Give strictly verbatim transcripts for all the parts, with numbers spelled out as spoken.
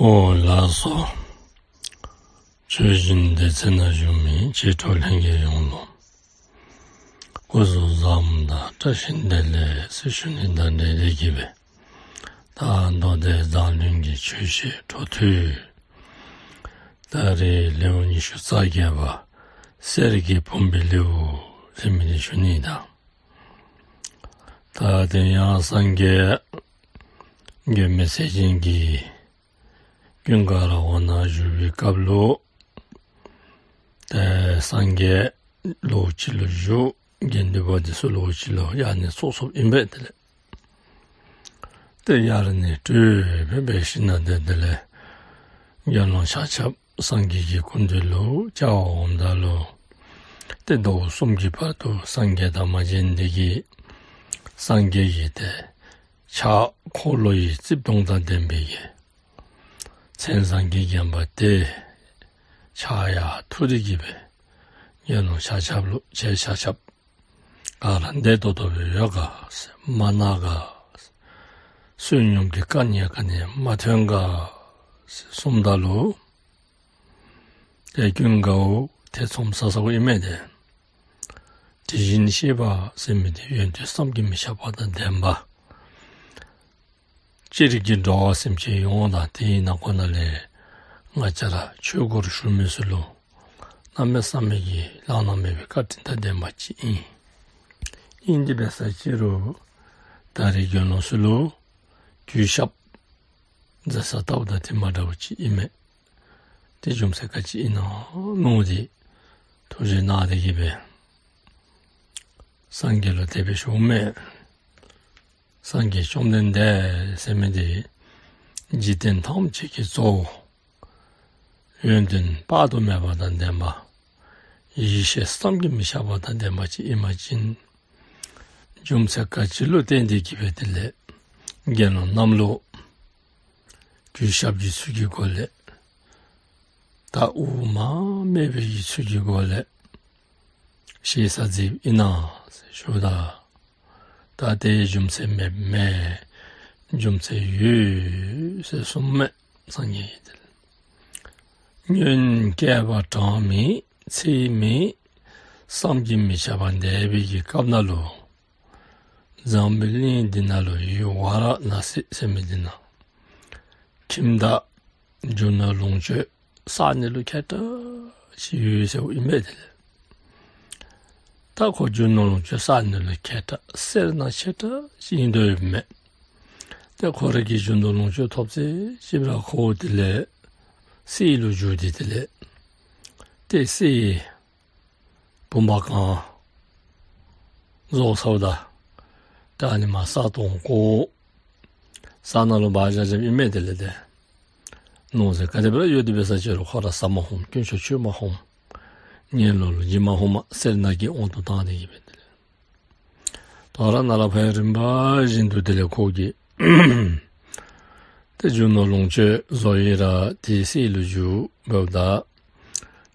ཨོ་ལགས་སོ། ཆོས་སྦྱིན་སྡེ་ཚན་ནང་བཞུགས་མི་ཆོས་གྲོགས་ལྷན་རྒྱས་ཡོངས་ལུ་སྐུ་གཟུགས་བཟང་པོ་དང་བཀྲ་ཤིས་བདེ་ལེགས་ཟེར་ཞུ་ནི་དང་འབྲེལ་ཏེ་གིས་སྦེ། ད་མདོ་སྡེ་མཛངས་བླུན་གྱི་ཆོས་བཤད་འཕྲོ་མཐུད། ད་རེས་ལེའུ་ཉི་ཤུ་རྩ་བརྒྱད་པ། གསེར་གྱི་བུམ་པའི་ལེའུ་ཟེར་མི་འདི་ཞུ་ནི་དང་། ད་དེ་ཡང་སངས་རྒྱས་མགོན་མེད་ཟས་སྦྱིན་གྱིས་ཀུན་དགའ་ར་བ་ན་བཞུགས་པའི་སྐབས་ལུ། ཏེ་སངས་རྒྱས་ལོགས་གཅིག་ལུ་བཞུགས། དགེ་འདུན་པ་འདི་ཚུ་ལོགས་གཅིག་ལུ་ཡར་ནི་ཚོགས་ཚོགསཔ་ཨིན་པས། དེ་ལས་ཏེ་ཡར་ནི་སྤྲོས་སྦེ་འབད་ཞིནམ་ལས་དེ་ལས་དགེ་སློང་ཆ་ཁྱབ་སངས་རྒྱས་ཀྱི་སྐུ་མདུན་ལུ་བཅར་འོངམ་ད་ལུ། ཏེ་ཟླཝ་གསུམ་གྱི་བར་དུ་སངས་རྒྱས་དང་མ་མཇལ་ནི་དེ་གིས། སངས་རྒྱས་ཀྱི་ཏེ་ཕྱག་འཁོར་ལོ་ཡི་རྩིབས་སྟོང་དང་ལྡན་པའི་གི་མཚན་བཟང་གིས་བརྒྱན་པ་དེ་ཕྱག་ཡར་འཐུ་སྟེ་གིས་སྦེ་དགེ་སློང་ཆ་ཁྱབ་ལུ། ཁྱེད་ཆ་ཁྱབ་ག་ར་བདེ་ཏོག་ཏོ་སྦེ་ཡོད་ག་ཟེར། མ་ན་ག་ཟེར། བསོད་སྙོམས་ཀྱི་དཀའ་ངལ་ག་ནི་མ་ཐོན་ག་ཟེར་གསུངམ་ད་ལུ། ཏེ་ཀུན་དགའ་བོ་ཐེ་ཚོམ་ཟ་ཟཝ་ཨིན་མས་ཏེ། དེ་བཞིན་གཤེགས་པ་ཟེར་མི་དེ་ཡོན་ཏན་བསམ་གྱིས་མི་ཁྱབ་པ་དང་ལྡན་པ། སྤྱིར་གྱི་འགྲོ་བ་སེམས་ཅན་ཡོངས་དང་དེའི་ནང་ཁོངས་ནང་ལས་ང་བཅས་ར་ཆོས་སྒོར་ཞུགས་མི་ཚུ་ལུ་གནམ་མེད་ས་མེད་ཀྱི་བླ་ན་མེད་པའི་བཀའ་དྲིན་དང་ལྡན་པ་ཅིག་ཨིན། ཨིན་དེ་འབད་ས་ཅི་རུང་ད་རེས་དགེ་སློང་ཚུ་ལུ་གུས་ཞབས་མཛད་ས་ལྟཝ་ད་དེ་མ་འདྲཝ་ཅིག་ཨིན་མས། དེ་རྒྱུ་མཚན་ག་ཅི་ཨིན་ན་མནོ་སྟེ་ཐུགས་རྗེ་གནང་སྟེ་གིས་སྦེ་སངས་རྒྱས་ལུ་དེ་སྦེ་ཞུཝ་མས། སངས་རྒྱས་བཅོམ་ལྡན་འདས་ཟེར་མི་དེ་འཇིག་རྟེན་ཐམས་ཅད་ཀྱི་གཙོ་བོ། ཡོན་ཏན་དཔག་ཏུ་མེད་པ་དང་ལྡན་པ། ཡེ་ཤེས་བསམ་གྱིས་མི་ཁྱབ་པ་དང་ལྡན་པ་ཅིག་ཨིན་པ་ཅིན། རྒྱུ་མཚན་ག་ཅི་ལུ་བརྟེན་ཏེ་གིས་སྦེ་དེ་ལས་དགེ་སློང་རྣམས་ལུ་གུས་ཞབས་ཀྱི་ཚུལ་གྱི་སྒོ་ལས། ད་དབུ་མ་སྨད་པའི་གི་ཚུལ་གྱི་སྒོ་ལས་ཞེ་ས་མཛདཔ་ཨིན་ན་ཟེར་ཞུཝ་ད། ད་དེའི་རྒྱུ་མཚན་མེདཔ་མེན། རྒྱུ་མཚན་ཡོད་ཟེར་གསུངམ་མས་སངས་རྒྱས་ཀྱིས་དེ་ལས། སྔོན་བསྐལ་པ་གྲངས་མེད་ཚད་མེད་བསམ་གྱིས་མི་ཁྱབ་པ་འདས་པའི་གི་སྐབས་ནང་ལུ། འཛམ་བུ་གླིང་འདི་ནང་ལུ་ཡུལ་ཝཱ་ར་ཎཱ་སི་ཟེར་མི་འདི་ནང་ཁྱིམ་བདག་རྒྱུ་ནོར་ལོངས་སྤྱོད་བསག་ནི་ལུ་མཁས་དྲགས་ཅིག་ཡོད་ཟེརཝ་ཨིན་པས། དེ་ལས་ད་ཁོ་རྒྱུ་ནོར་ལོངས་སྤྱོད་བསག་ནི་ལུ་མཁས་དྲགས་སེར་སྣ་ཆེ་དྲགས་ཅིག་ཨིན་དོ་ཡོདཔ་མས། ཏེ་ཁོ་ར་གིས་རྒྱུ་ནོར་ལོངས་སྤྱོད་ཐོབ་ཚད་ཅིག་ར་ཁོ་དེ་ལས་གསེར་ལུ་འགྱུར་ཏེ་དེ་ལས་ཏེ་གསེར་བུམ་པ་གང་བཟོ་ཚརཝ་ད་ད་ཨ་ནི་མར་ས་སྟོང་བཀོ། ས་ནང་ལུ་སྦ་བཞག་བཞགཔ་ཨིན་མས། དེ་ལས་ཏེ་ནོར་རྫས་ག་དེ་སྦེ་ར་ཡོད་དེ་འབད་ས་ཅི་རུང་ཁོ་ར་ཟ་མ་ནུམ། དཀོན་མཆོག་མཆོད་མ་ནུམ། ངན་སློང་ལུ་བྱིན་མ་ནུམ། སེར་སྣ་གི་དབང་དུ་བཏང་སྟེ་གིས་སྦེ་དེ་ལས་དོ་རུང་ནཱ་ལས་ཕར་རིམ་པ་བཞིན་དུ་དེ་ལས་ཁོ་གིས་ཏེ་རྒྱུ་ནོར་ལོངས་སྤྱོད་བཟོ་ཡི་ར་དེ་གསེར་ལུ་འགྱུར་འབདཝ་ད་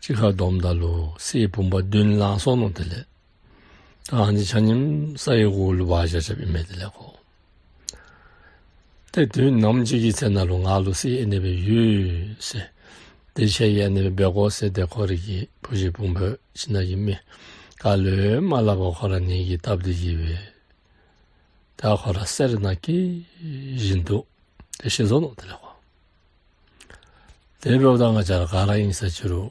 གཅིག་ཁར་བསྡོམས་ད་ལུ་གསེར་བུམ་པ་བདུན་ལང་སོ་ནུག། དེ་ལས་ད་ཨ་ནི་ཆ་མཉམ་ས་ཡི་འོག་ལུ་སྦ་བཞག་བཞགཔ་ཨིན་མས། དེ་ལས་ཁོ་ཏེ་དུས་ནམ་ཅིག་གི་ཚེ་ནང་ལུ་ང་ལུ་གསེར་ཨ་ནི་སྦེ་ཡོད་ཟེར། དེ་ཆ་ཡང་ཨ་ནི་སྦེ་འབད་དགོ་ཟེར་ཏེ་ཁོ་རའི་གི་བུ་གཞི་བུམོ་ཁྱིམ་ནང་གི་མི་ག་ལུ་ཡང་མ་སླབ་པར་ཁོ་ར་ནི་གིས་བཏབ་སྟེ་གིས་སྦེ་ད་ཁོ་ར་སེར་སྣ་སྐྱེ་བཞིན་དུ་ཏེ་ཤི་སོ་ནུག། དེ་ལས་ཁོ་དེ་འབདཝ་ད་ང་བཅས་ར་ག་ར་ཨིན་ས་ཅི་རུང་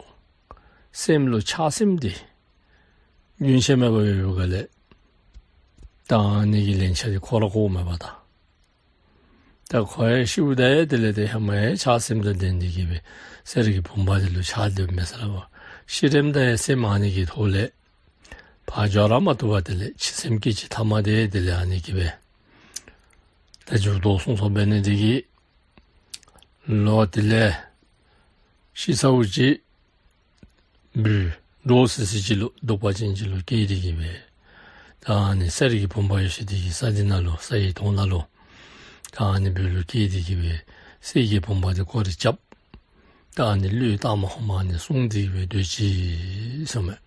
སེམས་ལུ་ཆགས་སེམས་འདི་རྒྱུན་ཆད་མེད་པར་ཡོད་པའི་སྒང་ལས་ད་ཨ་ནི་གི་ལན་ཆགས་འདི་ཁོ་ར་ཁོ་མེད་པ་དང་། ད་ཁོ་ཡང་ཤིཝ་ད་ཡང་དེ་ལས་ཏེ་ཧེ་མ་ཡང་ཆགས་སེམས་དང་ལྡན་ཏེ་གིས་སྦེ་གསེར་གྱི་བུམ་པ་འདི་ལུ་ཆགས་སྡོདཔ་མས་ཟེར་བ། ཤི་རནམ་ད་ཡང་སེམས་ཨ་ནི་གི་ཐོག་ལས་ཕར་འགྱོ་ར་མ་བཏུབ་པར་དེ་ལས་འཆི་སེམས་སྐད་ཅིག་ཐ་མ་དེ་དེ་ལས་ཨ་ནི་གིས་སྦེ་ད་འཇུག་ལྡོག་སོང་སོང་འབད་ནི་དེ་གིས་ལོག་དེ་ལས་ཤི་ཚརཝ་ཅིག་སྦུལ་འདྲོག་སི་སི་ཅིག་ལུ་གདུག་པ་ཅན་ཅིག་ལུ་སྐྱེས་ཏེ་གིས་སྦེ་ད་ཨ་ནི་གསེར་གྱི་བུམ་པ་ཡོད་ས་དེ་གི་ས་འདི་ནང་ལུ་ས་ཡི་དོང་ནང་ལུ་ད་ཨ་ནི་སྦུལ་ལུ་སྐྱེས་ཏེ་གིས་སྦེ་གསེར་གྱི་བུམ་པ་དེ་སྐོར་ར་རྐྱབ། ད་ཨ་ནི་བློས་བཏང་མ་ནུམ། ཨ་ནི་བསྲུང་སྟེ་གིས་སྦེ་སྡོད་ཅི་ཟེརཝ་མས།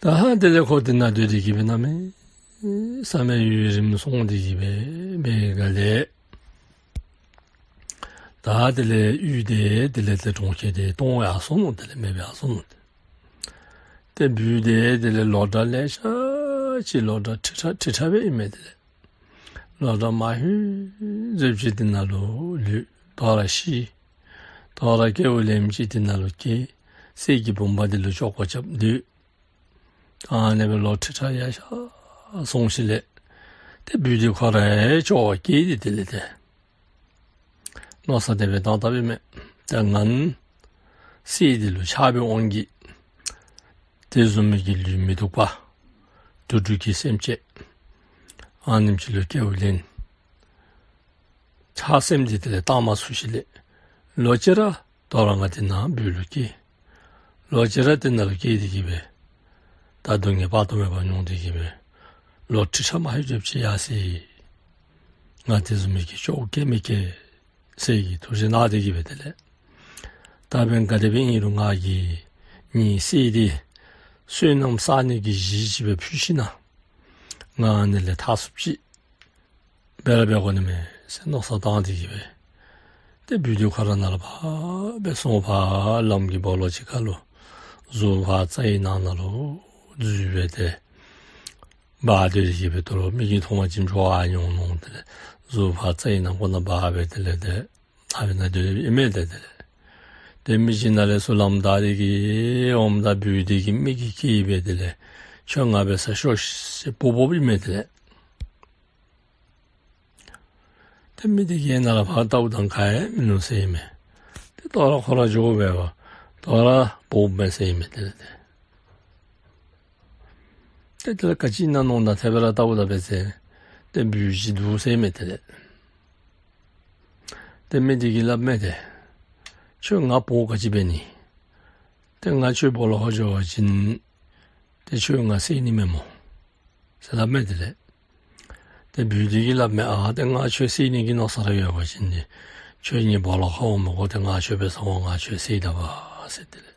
ད་ཧ་དེ་ལས་ཁོ་དེ་ནང་སྡོད་དེ་གིས་སྦེ་གནམ་མེད་ས་མེད་ཡུན་རིངམོ་སོང་སྟེ་གིས་སྦེ་འབད་བའི་སྒང་ལས་ ད་དེ་ལས་ཡུལ་དེ་དེ་ལས་ཏེ་གྲོང་ཁྱེར་དེ་སྟོངས་ཡར་སོ་ནུག། དེ་ལས་མེདཔ་ཡར་སོ་ནུག། ཏེ་སྦུལ་དེ་དེ་ལས་ལོ་གྲངས་ལེ་ཤ་ཅིག་ལོ་གྲངས་ཁྲི་ཕྲག་ཁྲི་ཕྲག་སྦེ་ཨིན་མས། དེ་ལས་ལོ་གྲངས་མང་ཤོས་ཅིག་དེ་ནང་ལུ་ལུས། དོ་རུང་ཤི། དོ་རུང་སྐྱེ་བ་ལེནམ་ཅིག་དེ་ནང་ལུ་སྐྱེ། གསེར་གྱི་བུམ་པ་དེ་ལུ་བཅོ་ཁ་རྐྱབ་སྡོད། ཨ་ནི་སྦེ་ལོ་ཁྲི་ཕྲག་ཡར་ཤར་སོང་ཞིནམ་ལས་ཏེ་སྦུལ་དེ་ཁོ་ར་སྐྱོ་བ་སྐྱེས་ཏེ་དེ་ལས་ཏེ་མནོ་བསམ་དེ་སྦེ་བཏང་དཔ་ཨིན་མས། ཏེ་ང་གསེར་དེ་ལུ་ཆགས་པའི་དབང་གིས་དེ་བཟུམ་མའི་གི་ལུས་མི་སྡུག་པ་དུག་སྦྲུལ་གྱི་སེམས་ཅན་ཨ་ནེམ་ཅིག་ལུ་སྐྱེ་བ་ལེན། ཆགས་སེམས་འདི་དེ་ལས་བཏང་མ་ཚུགས་ཞིནམ་ལས་ལོག་ཅི་ར་དོ་རུང་ང་དེ་ནང་སྦུལ་ལུ་སྐྱེ། ལོག་ཅི་ར་དེ་ནང་ལུ་སྐྱེས་ཏེ་གི་སྦེ་ད་སྡུག་བསྔལ་དཔག་ཏུ་མེད་པ་མྱོང་སྟེ་གི་སྦེ་ལོ་ཁྲི་ཕྲག་མང་ཤོས་ཅིག་ཡར་སོ་ཡི། ང་དེ་བཟུམ་མའི་གི་སྐྱོ་བ་སྐྱེ་མི་སྐྱེ་ཟེར་གྱི་ཐུགས་རྗེ་གནང་སྟེ་གི་སྦེ་དེ་ལས་ད་འབདན་ག་དེ་སྦེ་ཨིན་རུང་ང་གིས་ངེའི་གསེར་འདི་བསོད་ནམས་བསག་ནི་གི་གཞི་ཅིག་སྦེ་ཕུལ་ཞིན་ན་ང་ཨ་ནི་ལས་ཐར་ཚུགསཔ་ཅིག་འབད་ར་འབད་དགོ་ནི་མས་ཟེར་མནོ་བསམ་བཏང་སྟེ་གི་སྦེ་ཏེ་སྦུལ་དེ་ཁོ་ར་ནཱ་ལས་ཕར་འབད་སོང་། ཕར་ལམ་གྱི་སྦོ་ལོགས་ཅིག་ཁ་ལུ་གཟུགས་ཕར་རྩྭའི་ནང་ན་ལུ་འཛུལ་སྦེ་ཏེ་འབག་སྡོད་དེ་གི་སྦེ་དོ་རུང་མི་གིས་མཐོང་བ་ཅིན་འདྲོག་ཡར་འོང་མནོ་སྟེ་གཟུགས་ཕར་རྩྭའི་ནང་ཁོག་ནང་འབག་སྦེ་དེ་ལས་ཏེ་ཨ་ནི་སྦེ་སྡོད་ཨིན་མས། ཏེ་དེ་ལས་ཏེ་མི་ཅིག་ནཱ་ལས་ཚུར་ལམ་བདའ་སྟེ་གི་འོངམ་ད་སྦུལ་དེ་གིས་མི་གིས་བསྐྱལ་སྦེ་དེ་ལས་ཁྱོད་ང་འབད་སར་ཤོག་ཟེར་འབོ་འབོཝ་ཨིན་མས། དེ་ལས་ཏེ་མི་དེ་གིས་ནཱ་ལས་ཕར་བལྟཝ་ད་ག་ཡང་མིན་ནུག་ཟེར་ཨིན་མས། ཏེ་དོ་རུང་ཁོ་ར་འགྱོ་བས་པ། དོ་རུང་འབོཝ་མས་ཟེར་ཨིན་མས། དེ་ལས་ཏེ་ཏེ་དེ་ལས་ག་ཅི་ཨིན་ན་མནོ་ད་དེ་སྦེ་ར་བལྟཝ་ད་འབད་ཟེར་ཏེ་སྦུལ་ཅིག་འདུག་ཟེར་ཨིན་མས། དེ་ལས་ཏེ་མི་དེ་གིས་སླབ་མས། ཏེ་ཁྱོད་ང་འབོ་ག་ཅི་འབད་ནི། ཏེ་ང་ཁྱོད་སྦོ་ལོགས་ཁར་འགྱོ་བ་ཅིན་ཏེ་ཁྱོད་ང་བསད་ནི་མེན་མོ་ཟེར་སླབ་མས། དེ་ལས་ཏེ་སྦུལ་དེ་གིས་སླབ་མས། ཨ་ཏེ་ང་ཁྱོད་བསད་ནི་གི་མནོ་བསམ་ར་ཡོད་པ་ཅིན་ཏེ་ཁྱོད་ངེའི་སྦོ་ལོགས་ཁར་འོང་མི་དགོ། ཏེ་ང་ཁྱོད་འབད་སར་འོང་། ང་ཁྱོད་བསད་ད་པ་ཟེར། དེ་ལས་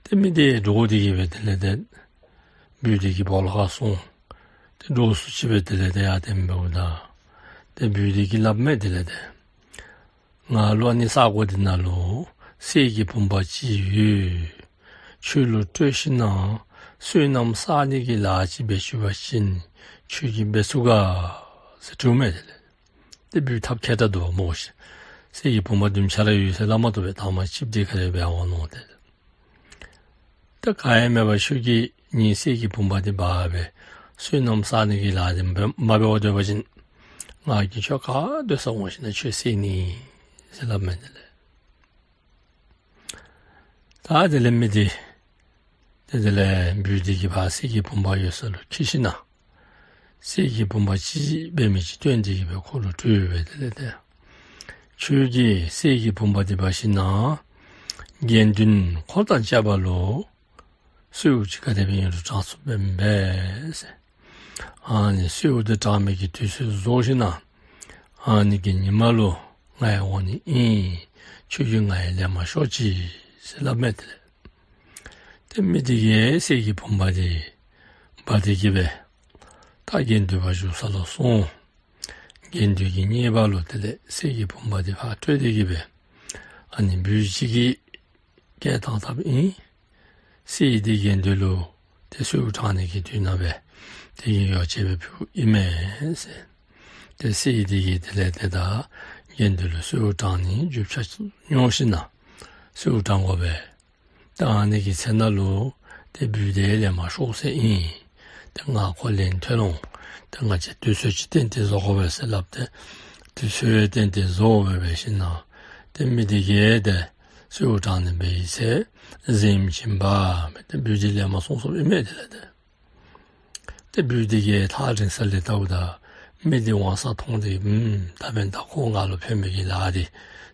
ཏེ་མི་དེ་འདྲོགས་ཏེ་གི་སྦེ་དེ་ལས་ཏེ་སྦུལ་དེ་གི་སྦོ་ལོགས་ཁར་སོང་། ཏེ་འདྲོག་སུ་ཅིག་སྦེ་དེ་ལས་ཏེ་ཡར་ཐོནམ་འབདཝ་ད་ཏེ་སྦུལ་དེ་གིས་སླབ་མས། དེ་ལས་ཏེ་ང་ལུ་ཨ་ནི་ས་གོ་འདི་ནང་ལུ་གསེར་གྱི་བུམ་པ་ཅིག་ཡོད། ཁྱོད་ལུ་སྤྲོད་ཞིན་ན་བསོད་ནམས་བསག་ནི་གི་ལཱ་ཅིག་འབད་བཅུག་པ་ཅིན་ཁྱོད་ཀྱིས་འབད་ཚུགས་ག་ཟེར་དྲིཝ་མས། དེ་ལས་ཏེ་སྦུལ་ཐབས་མཁས་དྲགས་འདུག་སྨོ་ཤིག། གསེར་གྱི་བུམ་པ་བདུན་ཆ་ར་ཡོད་ཟེར་སླབ་མ་བཏུབ་པས། དང་པ་ཅིག་འདི་ག་ར་འབད་འོང་མནོ་སྟེ། ད་ག་ཡང་མེད་པར་ཁྱོད་ཀྱིས་ངེའི་གསེར་གྱི་བུམ་པ་འདི་འབག་སྦེ་བསོད་ནམས་བསག་ནི་གི་ལཱ་འདི་མ་འབད་བར་སྡོད་པ་ཅིན་ང་གིས་ཁྱོད་ག་སྡོད་སར་འོང་ཞིན་ན་ཁྱོད་བསད་ནི་ཟེར་སླབ་མས། དེ་ལས་ད་དེ་ལས་མི་དེ་ཏེ་དེ་ལས་སྦུལ་དེ་གིས་ཕར་གསེར་གྱི་བུམ་པ་ཡོད་ས་ལུ་འཁྱིད་ཞིན་ན་གསེར་གྱི་བུམ་པ་ཅིག་འབད་མི་ཅིག་བཏོན་ཏེ་གི་སྦེ་ཁོ་ལུ་སྤྲོད་སྦེ་དེ་ལས་ཏེ་ཁྱོད་ཀྱིས་གསེར་གྱི་བུམ་པ་འདི་འབག་ཞིན་ན་དགེ་འདུན་འཁོར་དང་བཅས་པ་ལུ་གསོལཝ་ཅིག་ག་དེ་སྦེ་ཨིན་རུང་དྲང་ཚུགསཔ་སྦེ་འབད་ཟེར། ཨ་ནི་གསོལཝ་འདི་དྲང་མི་གི་དུས་ཚོད་རྫོགས་ཞིན་ན་ཨ་ནི་གི་ཉིནམ་ལུ་ང་ཡང་འོང་ནི་ཨིན། ཁྱོད་ཀྱིས་ང་ཡང་ལེན་པར་ཤོག་ཅིག་ཟེར་སླབ་མས། དེ་ལས་ཏེ་མི་དེ་གིས་གསེར་གྱི་བུམ་པ་དེ་འབག་སྟེ་གི་སྦེ་ད་དགེ་འདུན་པ་བཞུགས་ས་ལུ་སོང་། དགེ་འདུན་གྱི་གཉེར་པ་ལུ་དེ་ལས་གསེར་གྱི་བུམ་པ་དེ་ཕར་སྤྲོད་དེ་གི་སྦེ་ཨ་ནི་སྦུལ་ཅིག་གིས་བསྐྱལ་བཏང་དཔ་ཨིན། གསེར་འདི་དགེ་འདུན་ལུ་ཏེ་གསོལཝ་དྲང་ནི་གི་དོན་ལུ་སྦེ་དེ་གི་ཡོ་བྱད་སྦེ་ཕུལཝ་ཨིན་མས་ཟེར། ཏེ་གསེར་འདི་གིས་དེ་ལས་ཏེ་ད་དགེ་འདུན་ལུ་གསོལཝ་དྲང་ནི་རྒྱུ་ཆ་མྱོང་ཞིན་ན་གསོལཝ་དྲང་དགོ་པས། ད་ཨ་ནི་གི་ཚེ་ན་ལུ་ཏེ་སྦུལ་དེ་ལེན་པར་ཤོག་ཟེར་ཨིན། ཏེ་ང་ཁོ་ལེན་ཐོན་འོང་། ཏེ་ང་བཅས་དུས་ཚོད་ཅིག་གཏན་གཏན་བཟོ་དགོ་པས་ཟེར་སླབ་སྟེ་དུས་ཚོད་གཏན་གཏན་བཟོ་སྦེ་འབད་ཞིན་ན་ཏེ་མི་དེ་གིས་ཏེ་གསོལཝ་དྲང་ནི་འབད་ཡི་ཟེར་གཟིམ་ཅིག་འབག་སྦེ་ཏེ་སྦུལ་དེ་ལེན་པར་སོང་སོངམ་ཨིན་མས། དེ་ལས་ཏེ་ཏེ་སྦུལ་དེ་གིས་ཐག་རིང་ས་ལས་བལྟཝ་ད་མི་དེ་འོང་ས་མཐོང་སྟེ་ཨུམ་ད་འབདན་ད་ཁོ་ང་ལུ་ཕན་པའི་གི་ལཱ་འདི་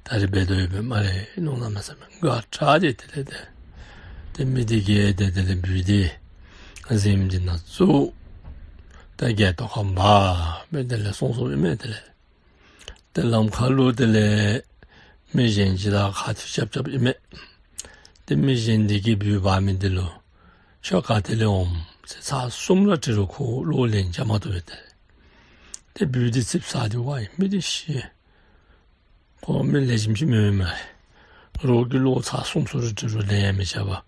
ད་རིས་འབད་དོ་ཡོདཔ་སྨ་རེ་མནོ་གནམ་མེད་ས་མེད་དགའ་དྲགས་ཏེ་དེ་ལས་ཏེ་ཏེ་མི་དེ་གིས་ཏེ་དེ་ལས་སྦུལ་དེ་གཟིམ་དེ་ནང་བཙུགས། ད་སྒལ་ཏོ་ཁར་འབག་སྦེ་དེ་ལས་སོང་སོངམ་ཨིན་མས། དེ་ལས་ཏེ་ལམ་ཁ་ལུ་དེ་ལས་མི་གཞན་ཅིག་དང་ཁ་ཐུག་རྐྱབ་རྐྱབ་ཨིན་མས། ཏེ་མི་གཞན་དེ་གིས་སྦུལ་འབག་མི་དེ་ལུ་ཁྱོད་ག་ཏེ་ལས་འོངམ་ཟེར་ཚར་གསུམ་ར་དྲི་རུང་ཁོ་བློ་ལན་རྐྱབ་མ་བཏུབ་པས། ཏེ་ཏེ་སྦུལ་དེ་ཙིགཔ་ཟ་སྟེ་ཝའི་མི་དེ་ཤི། ཁོ་མི་ལེགས་ཤོམ་ཅིག་མེན་མས། རོགས་ཀྱིས་ལོག་ཚར་གསུམ་སོ་རེ་དྲིལ་རུང་ལན་ཡང་མི་རྐྱབ་པར་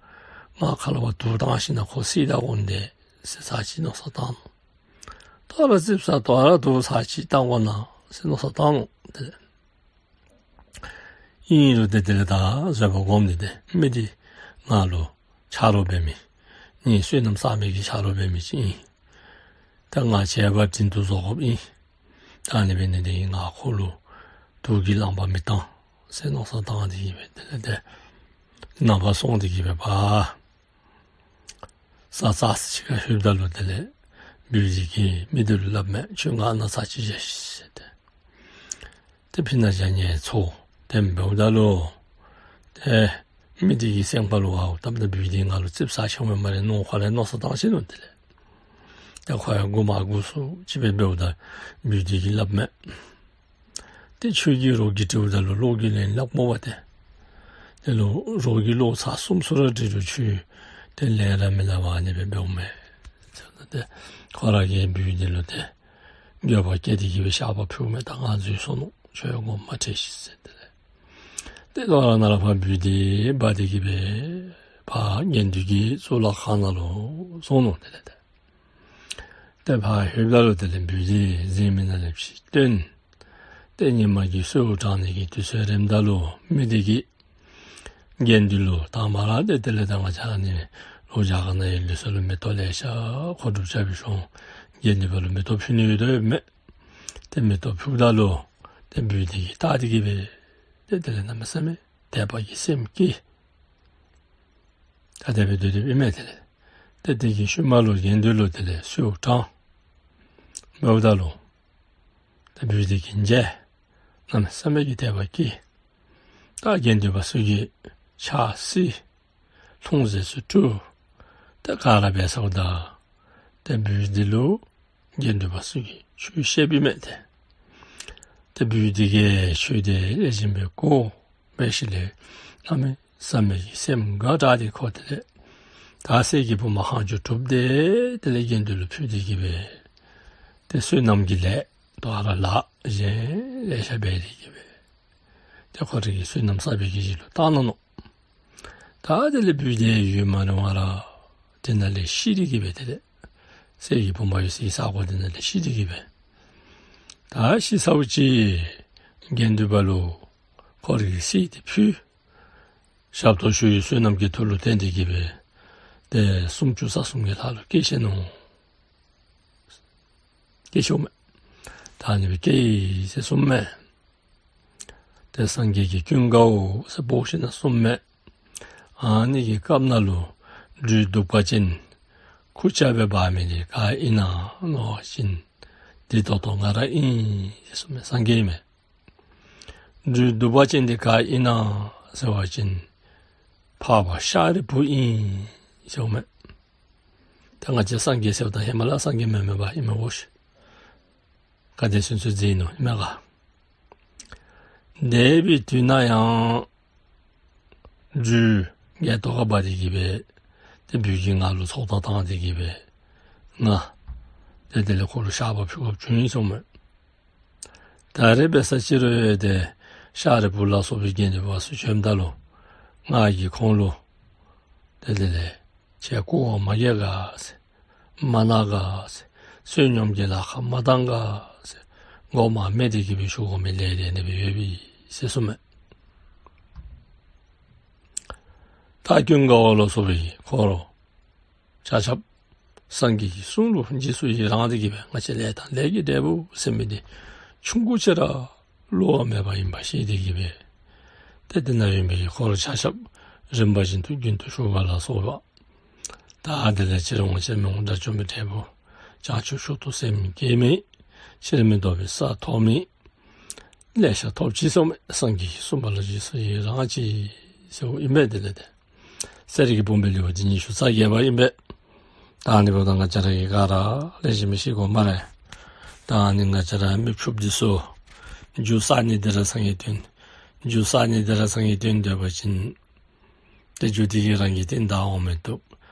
ང་ཁ་ལས་ཕར་དུར་བཏང་ཞིནམ་ལས་ཁོ་བསད་ད་འོང་དེས་ཟེར་ཚར་གཅིག་མནོ་བསམ་བཏང་ནུག། ད་རུང་ཙིགཔ་ཟ་ད་རུང་དུར་ཚར་གཅིག་བཏང་དགོ་ན་ཟེར་མནོ་བསམ་བཏང་ནུག། དེ་ལས་ཨིན་རུང་ཏེ་དེ་ལས་ད་བཟོད་པ་སྒོམ་སྟེ་ཏེ་མི་འདི་ང་ལུ་ཆ་རོགས་འབད་མི་ནི་བསོད་ནམས་བསགས་མི་གི་ཆ་རོགས་འབད་མི་ཅིག་ཨིན། ད་ང་བྱས་པ་དྲིན་དུ་གཟོ་དགོཔ་ཨིན། ད་ཨ་ནི་འབད་ནི་འདི་གིས་ང་ཁོ་ལུ་དུག་གི་རླངས་པ་མི་བཏང་ཟེར་མནོ་བསམ་བཏང་སྟེ་གིས་སྦེ་དེ་ལས་ཏེ་ནང་པར་སོང་སྟེ་གིས་སྦེ་ཕར་ས་ས་ཅིག་ཁར་ལྷོདཔ་ད་ལུ་དེ་ལས་བུ་འདི་གིས་མི་འདི་ལུ་སླབ་མས། ཁྱོད་ང་ནཱ་ཚར་གཅིག་བཞག་ཤིག་ཟེར་ཏེ། ཏེ་ཕི་ནཱ་བཞག་ནི་ཚུ་ཏེ་འབདཝ་ད་ལུ་ཏེ་མི་འདི་གི་སེམས་ཁ་ལུ་ཨའོ་ད་ལྟོ་བུ་འདི་ང་ལུ་ཙིགཔ་ཟ་ཞིནམ་སྦེ་མ་རེ་མནོ་ཁོ་ལས་མནོ་བསམ་བཏང་ཞིནམ་ལས་དེ་ལས་ཏེ་ཁོ་ཡང་མགུ་མ་མགུ་སུ་ཅིག་སྦེ་འབདཝ་ད་བུ་འདི་གིས་སླབ་མས། ཏེ་ཁྱོད་ཀྱིས་རོགས་ཀྱིས་དྲིཝ་ད་ལུ་ལོག་གིས་ལན་སླབ་དགོ་པས་ཏེ། དེ་ལུ་རོགས་ཀྱིས་ལོག་ཚར་གསུམ་སོ་རེ་དྲིལ་རུང་ཁྱོད་ཏེ་ལན་ར་མི་སླབ་པར་ཨ་ནི་སྦེ་འབདཝ་མས། ཟེརཝ་ད་ཏེ་ཁོ་ར་གིས་བུ་འདི་ལུ་ཏེ་འགྱོད་པ་སྐྱེས་ཏེ་གིས་སྦེ་བཤགས་པ་ཕུལཝ་མས། ད་ང་འཛོལ་སོ་ནུག། ཁྱོད་ཡང་དགོངསམ་མ་ཁྲེལ་ཤིག་ཟེར་ཏེ་ལས། ཏེ་ལོག་ར་ནཱ་ལས་ཕར་བུ་འདི་འབག་སྟེ་གིས་སྦེ་ཕར་དགེ་འདུན་གྱི་གཙུག་ལག་ཁང་ནང་ལུ་སོང་ནུག། དེ་ལས་ཏེ་ཏེ་ཕར་ལྷོདཔ་ད་ལུ་དེ་ལས་བུ་འདི་གཟིམ་མི་ནང་ལས་ཕྱི་བཏོན། ཏེ་ཉིན་མ་གི་གསོལཝ་དྲང་ནི་གི་དུས་ཚོད་རནམ་ད་ལུ་མི་འདི་གིས་དགེ་འདུན་ལུ་དང་པ་ར་ཏེ་དེ་ལས་ད་ང་བཅས་ནི་ལོག་རྒྱ་གར་ནང་ཡང་ལུགས་སྲོལ་ལུ་མེ་ཏོག་ལེ་ཤ་མཁོ་སྒྲུབ་རྐྱབ་པའི་ཤུལ་དགེ་འདུན་པ་ལུ་མེ་ཏོག་ཕུལ་ནི་ཡོད་དོ་ཡོདཔ་མས། ཏེ་མེ་ཏོག་ཕུལཝ་ད་ལུ་ཏེ་བུ་འདི་གིས་བལྟ་སྟེ་གིས་སྦེ་ཏེ་དེ་ལས་གནམ་མེད་ས་མེད་དད་པ་གི་སེམས་སྐྱེས། ད་དེ་སྦེ་སྡོད་སྡོདཔ་ཨིན་མས། དེ་ལས་ཏེ་དེ་གི་ཤུལ་མ་ལུ་དགེ་འདུན་ལུ་དེ་ལས་གསོལཝ་དྲང་། འབདཝ་ད་ལུ་ཏེ་བུ་འདི་གིས་མཇལ། གནམ་མེད་ས་མེད་ཀྱི་དད་པ་སྐྱེས། ད་དགེ་འདུན་པ་ཚུ་གིས་ཕྱག་བསིལ། ལྷུང་བཟེད་ཚུ་བཀྲུ། ཏེ་ག་ར་འབད་ཚརཝ་ད་ཏེ་བུ་འདི་ལུ་དགེ་འདུན་པ་ཚུ་གིས་ཆོས་བཤདཔ་ཨིན་མས་ཏེ། ཏེ་བུ་འདི་གིས་ཆོས་འདི་ལེགས་ཤོམ་སྦེ་གོ་འབད་ཞིནམ་ལས་གནམ་མེད་ས་མེད་ཀྱི་སེམས་དགའ་དྲགས་ཏེ་ཁོ་དེ་ལས་ད་གསེར་གྱི་བུམ་པ་ལྷག་མཇུག་གྲུབ་སྟེ་དེ་ལས་དགེ་འདུན་ལུ་ཕུལ་ཏེ་གིས་སྦེ་ཏེ་བསོད་ནམས་ཀྱི་ལས་དོ་རུང་ལཱ་གཞན་ལེ་ཤ་འབད་དེ་གིས་སྦེ་ཏེ་ཁོ་རའི་གི་བསོད་ནམས་བསགས་པའི་གི་གཞི་ལུ་བཏང་ནུག། ད་དེ་ལས་བུ་འདི་ཡུན་མ་རིང་བར་དེ་ནང་ལས་ཤི་སྟེ་གིས་སྦེ་དེ་ལས་གསེར་གྱི་བུམ་པ་ཡོད་སའི་ས་གོ་དེ་ནང་ལས་ཤི་སྟེ་གིས་སྦེ། ད་ཤི་ཚརཝ་ཅིག་དགེ་འདུན་པ་ལུ་ཁོ་རའི་གི་གསེར་འདི་ཕུལ། ཞབས་ཏོག་ཞུ་བའི་བསོད་ནམས་ཀྱི་མཐུ་ལུ་བརྟེན་ཏེ་གིས་སྦེ་ཏེ་སུམ་ཅུ་རྩ་གསུམ་གྱི་ལྷ་ལུ་སྐྱེས་ཆི་ནུག། སྐྱེས་ཆི་མས། ད་ཨ་ནི་སྦེ་སྐྱེས་ཡི་ཟེར་གསུངམ་མས། ཏེ་སངས་རྒྱས་ཀྱིས་ཀུན་དགའ་བོ་ཟེར་འབོ་ཞིནམ་ལས་གསུངམ་མས། ཨ་ནི་གི་སྐབས་ནང་ལུ་སྦྲུལ་གདུག་པ་ཅན་ཁུར་ཆ་སྦེ་འབག་མི་འདི་ག་ཨིན་ན་མནོ་བ་ཅིན་འདི་ད་ལྟོ་ང་ར་ཨིན་ཟེར་གསུངམ་མས། སངས་རྒྱས་ཨིན་མས། སྦྲུལ་གདུག་པ་ཅན་འདི་ག་ཨིན་ན་ཟེར་བ་ཅིན་འཕགས་པ་ཤཱ་རིའི་བུ་ཨིན་ཟེར་གསུངམ་མས། ད་ང་བཅས་སངས་རྒྱས་ཟེརཝ་ད་ཧེ་མ་ལས་སངས་རྒྱས་མེན་མེན་པ་ཨིན་མས་གོ་ཤིག། ག་དེ་ཚུན་ཚོད་འཛིན་ནུག་ཨིན་མས་ག། འདས་པའི་དུས་ན་ཡང་སྦྲུལ་སྒལ་ཏོ་ཁར་འབག་སྟེ་གིས་སྦེ་ཏེ་བུ་གི་ངག་ལུ་ཚོགས་བརྡ་བཏང་སྟེ་གིས་སྦེ་ང་ཏེ་དེ་ལས་ཁོ་ལུ་བཤགས་པ་ཕུལ་དགོཔ་བྱུང་ཡི་གསུངམ་མས། ད་རེས་འབད་ས་ཅིག་རུང་ཏེ་ཤཱ་རིའི་བུ་ལ་སོགས་པའི་དགེ་འདུན་པ་ཚུ་བྱོནམ་ད་ལུ་ང་གིས་ཁོང་ལུ་ཏེ་དེ་ལས་ཁྱེད་སྐུ་འོ་མ་རྒྱས་ག་ཟེར། མ་ན་ག་ཟེར། བསོད་སྙོམས་ཀྱི་ལཱ་ཁག་མ་བཏང་ག་ཟེར། མགོ་མ་སྨད་དེ་གིས་སྦེ་ཞུ་དགོ་མི་ལས་དེ་ཨ་ནི་སྦེ་ཡོད་པས་ཟེར་གསུངམ་མས། ད་ཀུན་དགའ་བོ་ལ་སོགས་པའི་འཁོར་ཆ་ཁྱབ་སངས་རྒྱས་ཀྱི་གསུང་ལུ་རྗེས་སུ་ཡི་རང་སྟེ་གིས་སྦེ་ང་བཅས་ལས་དང་ལས་ཀྱི་འབྲས་བུ་ཟེར་མི་འདི་ཆུང་ཀུ་ཅིག་ར་བསླུ་བ་མེད་པ་ཨིན་པ་ཤེས་ཏེ་གིས་སྦེ་ཏེ་དེ་ནང་ཡོད་པའི་འཁོར་ཆ་ཁྱབ་རིམ་པ་བཞིན་དུ་རྒྱུན་དུ་ཞུགས་པ་ལ་སོགས་པ། ད་དེ་ལས་ཕྱིར་འོང་ཕྱིར་མི་འོང་དགྲ་བཅོམ་པའི་འབྲས་བུ། བྱང་ཆུབ་མཆོག་ཏུ་སེམས་བསྐྱེད་མི། ཕྱིར་མི་ལྡོག་པའི་ས་ཐོབ་མི། ལེ་ཤ་ཐོབ་ཅི་གསུངམ་མས། སངས་རྒྱས་ཀྱིས་གསུངས་པ་ལ་རྗེས་སུ་ཡི་རང་ཅི་ཟེརཝ་ཨིན་པས། དེ་ལས་ཏེ་གསེར་གྱི་བུམ་པའི་ལེའུ་འདི་ཉི་ཤུ་རྩ་བརྒྱད་པ་ཨིན་པས། ད་ཨ་ནི་འབདཝ་ད་ང་བཅས་ར་གིས་ག་ར་ལེགས་ཤོམ་སྦེ་ཤེས་དགོ་སྨ་རེ། ད་ཨ་ནི་ང་བཅས་ར་མི་ཕྱུགཔོ་འདི་ཚུ་རྒྱུ་བསགས་ནི་འདི་ར་སངས་རྒྱས་བསྟན། རྒྱུ་བསགས་ནི་འདི་ར་སངས་རྒྱས་བསྟན་སྡོད་པ་ཅིན་ཏེ་རྒྱུ་འདི་གིས་རང་གི་རྟིང་བདའ་འོང་མི་བཏུབ།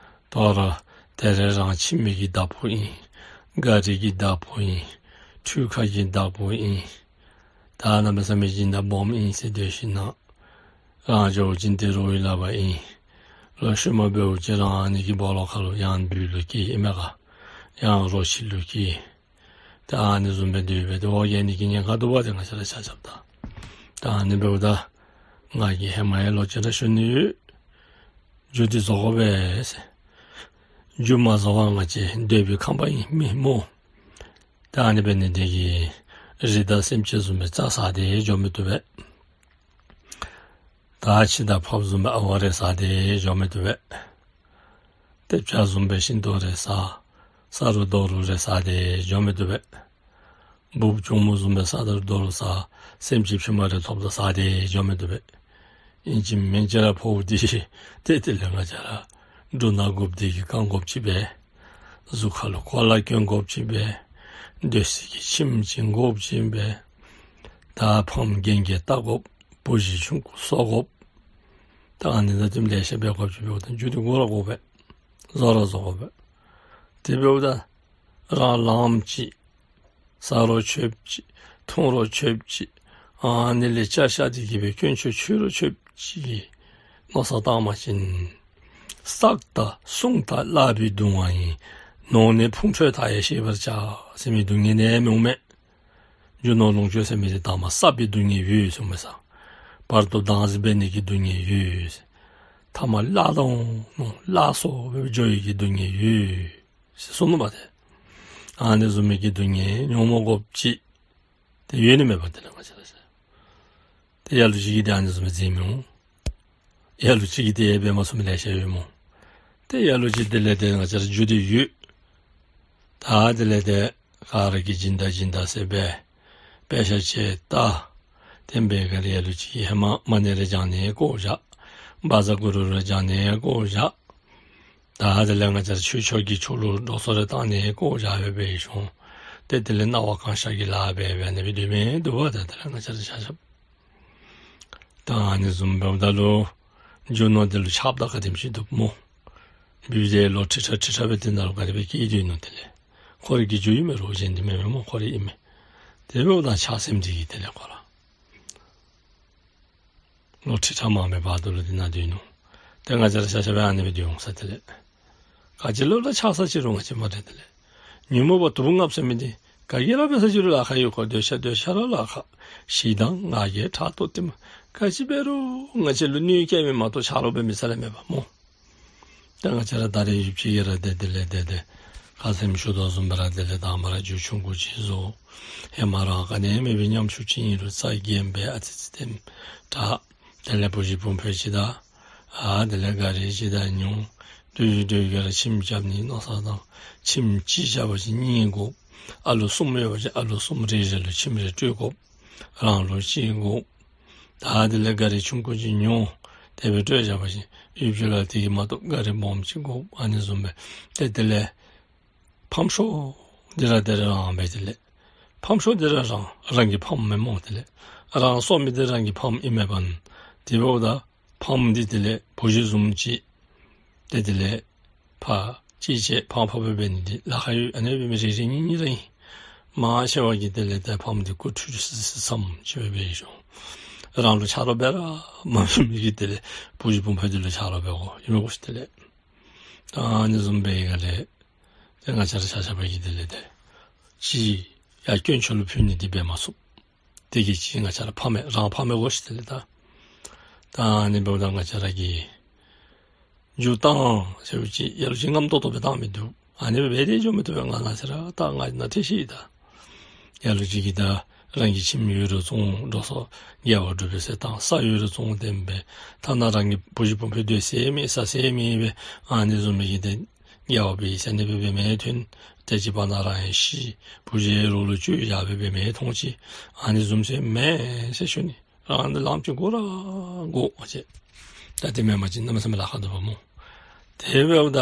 དོ་རུང་ད་རེས་རང་ཁྱིམ་གྱི་བདག་པོ་ཨིན། ག་རི་གི་བདག་པོ་ཨིན། འཕྲུལ་ཁང་གི་བདག་པོ་ཨིན། ད་གནམ་མེད་ས་མེད་སྦྱིན་བདག་སྦོམ་ཨིན་ཟེར་སྡོད་ཞིན་ན་རང་འགྱོ་བ་ཅིན་ཏེ་རོགས་ཀྱིས་སླབ་པ་ཨིན། ལོག་ཤུལ་མ་འབདཝ་ཅིག་རང་ཨ་ནི་གི་སྦོ་ལོགས་ཁ་ལུ་ཡང་སྦུལ་ལུ་སྐྱེས་ཨིན་མས་ག། ཡང་རོ་ཁྱི་ལུ་སྐྱེས། ད་ཨ་ནི་བཟུམ་སྦེ་སྡོད་སྦེ་ཏེ་འོ་བརྒྱལ་ནི་གི་ཉེན་ཁ་འདུག་པ་ཏེ་ང་བཅས་ར་ཆ་ཁྱབ་ད། ད་ཨ་ནི་འབདཝ་ད་ང་གིས་ཧེ་མ་ཡང་ལོག་ཅི་ར་ཞུ་ནི་ཡོད། རྒྱུ་འདི་བཟོ་དགོ་པས་ཟེར། རྒྱུ་མ་བཟོ་བར་ང་བཅས་སྡོད་པའི་ཁམས་པ་ཨིན་མི་སྨོ། ད་ཨ་ནི་འབད་ནི་འདི་གིས་རི་དྭགས་སེམས་ཅན་བཟུམ་སྦེ་རྩྭ་ཟ་སྟེ་འགྱོ་མི་བཏུབ་པས། ད་ཁྱི་དང་ཕགཔ་བཟུམ་སྦེ་ཨ་ཝ་རེ་ཟ་སྟེ་འགྱོ་མི་བཏུབ་པས། ཏེ་བྱ་བཟུམ་སྦེ་ཤིང་ཏོག་རེ་ཟ། ས་རུ་རྡོ་རུ་རེ་ཟ་སྟེ་འགྱོ་མི་བཏུབ་པས། འབུཔ་གྱོག་མོ་བཟུམ་སྦེ་ས་རུ་རྡོ་རུ་ཟ། སེམས་ཅན་ཕྱི་མ་རེ་ཐོབ་ད་ཟ་སྟེ་འགྱོ་མི་བཏུབ་པས། ཨིན་ཅི་མིན་ཅི་ར་ཕོཝ་འདི་ཏེ་དེ་ལས་ང་བཅས་ར་འབྲུ་སྣ་དགུཔོ་འདི་གིས་བཀང་དགོཔ་ཅིག་སྦེ། གཟུགས་ཁ་ལུ་གོ་ལ་གྱོན་དགོཔ་ཅིག་སྦེ། སྡོད་ས་གི་ཁྱིམ་བྱིན་དགོཔ་ཅིག་སྦེ། ད་ཕམ་རྒན་རྒས་བལྟ་དགོཔ། བུ་གཞི་ཆུང་ཀུ་གསོ་དགོཔ། ད་ཨ་ནི་དང་བསྟུནམ་ལེ་ཤ་འབད་དགོཔ་ཅིག་འབདཝ་ད་རྒྱུ་འདི་དགོ་ར་དགོ་པས། བཟོ་ར་བཟོ་དགོ་པས། དེ་འབདཝ་ད་རང་ལངམ་ཅིག་ཟ་རུང་ཆོགཔ་ཅིག་འཐུང་རུང་ཆོགཔ་ཅིག་ཨ་ནི་ལས་ཆ་བཞག་སྟེ་གི་སྦེ་དཀོན་མཆོག་མཆོད་རུང་ཆོགཔ་ཅིག་གི་མནོ་བསམ་བཏང་བ་ཅིན། བསགས་དང་བསྲུང་དང་བརླག་པའི་སྡུག་བསྔལ་ཡིན། ནོར་ནི་ཕུང་ཁྲོལ་མཐའ་ཡས་ཤེས་པར་བྱ། ཟེར་མི་སྡུག་བསྔལ་ནི་མི་འོང་མས། རྒྱུ་ནོར་ལོངས་སྤྱོད་ཟེར་མི་འདི་ཐ་མ་བསགས་པའི་སྡུག་བསྔལ་ཡོད་གསུངས་མས་ས། བར་དུ་བདག་འཛིན་འབད་ནི་གི་སྡུག་བསྔལ་ཡོད། ཐ་མ་བརླག་འོང་ནོ་བརླག་སོང་སྦེ་འགྱོ་ནི་གི་སྡུག་བསྔལ་ཡོད་ཟེར་གསུངས་ནུག་པ་ཏེ། ཨ་ནི་བཟུམ་མའི་གི་སྡུག་བསྔལ་མྱོང་མ་དགོཔ་ཅིག་ཏེ་ཡོད་ནི་མས་པ་ཏེ་ལགས་ང་བཅས་ར་ཟེར། ཏེ་ལ་ལུ་ཅིག་གིས་ཏེ་ཨ་ནི་བཟུམ་སྦེ་འཛིན་མི་འོང་། ལ་ལུ་ཅིག་གིས་ཏེ་འབད་མ་ཚུགས་མི་ལེ་ཤ་ཡོད་སྨོ། ཏེ་ལ་ལུ་ཅིག་དེ་ལས་ཏེ་ང་བཅས་ར་རྒྱུ་འདི་ཡོད། ད་དེ་ལས་ཏེ་ག་ར་གིས་སྦྱིན་བདག་སྦྱིན་བདག་ཟེར་སྦེ་དཔེ་ཆ་ཅིག་ལྟ། དེ་འབད་ག་ལས་ལ་ལུ་ཅིག་གིས་ཧེ་མ་མ་ཎི་རེ་བགྱང་ནི་བཀོ་བཞག། བཛྲ་གུ་རུ་རེ་བགྱང་ནི་བཀོ་བཞག། ད་དེ་ལས་ང་བཅས་ར་ཆོས་ཕྱོགས་ཀྱི་ཆོས་ལུ་འགྲོ་སོང་རེ་བཏང་ནི་བཀོ་བཞག་སྦེ་འབད་ཞིནམ་ཏེ་དེ་ལས་སྣང་བ་གང་ཤར་གྱི་ལཱ་འབད་འབད་ནི་སྦེ་སྡོད་མི་འདུག་པ། ད་དེ་ལས་ང་བཅས་ར་ཆ་ཁྱབ་ད་ཨ་ནི་བཟུམ་འབདཝ་ད་ལུ་རྒྱུ་ནོར་འདི་ལུ་ཆགསཔ་ད་ག་དེམ་ཅིག་འདུག་སྨོ། སྦུལ་འདི་ལོ་ཁྲི་ཕྲག་ཁྲི་ཕྲག་སྦེ་དེ་ནང་ལུ་ག་དེ་སྦེ་སྐྱེས་སྡོད་ནུག་དེ་ལས། ཁོ་རའི་གི་རྒྱུ་ཨིན་མས། རོགས་གཞན་འདི་མེན་མས་སྨོ། ཁོ་རའི་ཨིན་མས། དེ་འབདཝ་ད་ཆགས་སེམས་འདི་གིས་དེ་ལས་ཁོ་ར་ལོ་ཁྲི་ཕྲག་མང་པོའི་བར་དུ་ལུ་དེ་ནང་སྡོད་ནུག། ཏེ་ང་བཅས་ར་ཆ་ཁྱབ་ཡང་ཨ་ནི་སྦེ་སྡོད་འོང་ས་དེ་ལས། ག་ཅི་ལུ་ར་ཆགས་ས་ཅིག་རུང་ང་བཅས་མ་རེད་དེ་ལས། ཉོན་མོངས་པ་དུག་ལྔ་ཟེར་མི་འདི་ག་གིས་ར་འབད་ས་ཅིག་རུང་ལཱ་ཁག་ཡོད་གོ། འདོད་ཆགས་འདོད་ཆགས་ར་ལཱ་ཁག། ཞེ་སྡང་ང་རྒྱལ་ཕྲག་དོག་གཏི་མུག་ག་ཅི་འབད་རུང་ང་བཅས་ལུ་གནོད་བསྐྱལ་མི་མ་གཏོགས་ཆ་རོགས་འབད་མི་ས་ར་མེད་པ་སྨོ། ད་ང་བཅས་ར་ད་རེས་ཡུདཔ་ཅིག་གིས་ར་ཏེ་དེ་ལས་ཏེ་ཏེ་ཁ་ཙ་ཞུ་དོ་བཟུམ་སྦེ་ར་དེ་ལས་དང་པ་ར་རྒྱུ་ཆུང་ཀུ་ཅིག་བཟོ། ཧེ་མ་རང་ག་ནི་མེད་པའི་ཉམ་ཆུང་ཅིག་ཨིན་རུང་རྩ་འགེངས་སྦེ་ཨ་ཙི་ཙི་དེམ་དྲག། དེ་ལས་བུ་གཞི་སྤུན་ཕོ་ཅིག་དང་ཨ་དེ་ལས་ག་རི་ཅིག་དང་ཉོ། དུས་དུས་ག་ར་ཁྱིམ་རྐྱབ་ནི་མནོ་བསམ་བཏང་། ཁྱིམ་གཅིག་རྐྱབ་པ་ཅིན་གཉིས་དགོ། ཨ་ལོ་གསུམ་ཡོད་པ་ཅིན་ཨ་ལོ་གསུམ་རེ་རེ་ལུ་ཁྱིམ་རེ་སྤྲོད་དགོ། རང་ལུ་གཅིག་དགོ། ད་དེ་ལས་ག་རི་ཆུང་ཀུ་ཅིག་ཉོ། དེ་སྦེ་སྤྲོད་བཞག་པ་ཅིན་ཡུདཔ་ཅིག་ལུ་དེ་གིས་མ་གཏོགས་ག་རི་སྦོམ་ཅིག་དགོ། ཨ་ནི་བཟུམ་སྦེ་ཏེ་དེ་ལས་ཕམ་ཤོས་འདི་ར་དེ་ར་རང་སྦེ་དེ་ལས་ཕམ་ཤོས་འདི་ར་རང་རང་གི་ཕམ་མས་སྨོ། དེ་ལས་རང་གསོ་མི་འདི་རང་གི་ཕམ་ཨིན་མས་པ། དེ་འབདཝ་ད་ཕམ་འདི་དེ་ལས་བུ་གཞི་བཟུམ་ཅིག་ཏེ་དེ་ལས་ཕར་གཅིག་བྱས་ཕར་ཕར་སྦེ་འབད་ནི་འདི་ལཱ་ཁག་ཡོད། ཨ་ནི་འབད་མི་རེ་རེ་གཉིས་གཉིས་ར་ཨིན། མང་ཆེ་བ་གིས་དེ་ལས་ཏེ་ཕམ་འདི་སྐུ་ཁྲུས་ཁྲུས་སི་སི་མཚམས་ཅིག་སྦེ་འབད་ཞིནམ་རང་ལུ་ཆ་རོགས་འབད་ར་མ་འབད་མི་གིས་དེ་ལས་བུ་གཞི་སྤུན་ཕོ་འདི་ལུ་ཆ་རོགས་འབད་དགོ་ཨིན་མས་གོ་ཤིག། དེ་ལས་ད་ཨ་ནི་བཟུམ་སྦེ་ཡི་ག་ལས་ཏེ་ང་བཅས་ར་ཆ་ཁྱབ་ཀྱིས་དེ་ལས་ཏེ་ཅིག་ཡར་དཀོན་མཆོག་ལུ་ཕུལ་ནི་འདི་འབད་མ་ཚུགས། དེ་གིས་ཅིག་ང་བཅས་ར་ཕམ་མས། རང་ཕམ་མས་གོ་ཤིག། དེ་ལས་ད་ད་ཨ་ནི་འབདཝ་ད་ང་བཅས་ར་གིས་རྒྱུ་བཏང་ཟེར་བ་ཅིན་ལ་ལུ་ཅིག་རྔམ་ཏོག་ཏོ་སྦེ་བཏང་མི་འདུག། ཨ་ནི་སྦེ་འབད་དེ་འགྱོ་མི་བཏུབ་པས། ང་ལ་ཟེར་ར་ད་ང་ནཱ་ཏེ་ཤི་ད། ལ་ལུ་ཅིག་གིས་ད་རང་གི་ཁྱིམ་ཡོད་རུང་བཙོང་འགྲོ་སོང་དགེ་བ་སྒྲུབ་པའི་ཟེར་བཏང་། ས་ཡོད་རུང་བཙོང་དེམ་སྦེ་ཐ་ན་རང་གི་བུ་གཞི་སྤུན་ཕོ་སྡོད་ས་མེད་ས་ས་མེད་སྦེ་ཨ་ནི་བཟུམ་མའི་གི་ཏེ་དགེ་བ་འབད་ས་ནི་སྦེ་འབད་མི་ཐོན། ཏེ་ཅིག་བར་ན་རང་ཡང་ཤི། བུ་གཞི་རོགས་ལུ་བཅོལ་བཞག་སྦེ་འབད་མི་ཐོན་ཅི། ཨ་ནི་བཟུམ་ཟེར་མེད་ཟེར་ཞུ་ནི། རང་ནི་ལམ་ཅིག་དགོ་ར་དགོ་ཟེར། ད་དེ་མེན་པ་ཅིན་གནམ་མེད་ས་མེད་ལཱ་ཁག་འདུག་པ་སྨོ། དེ་འབདཝ་ད་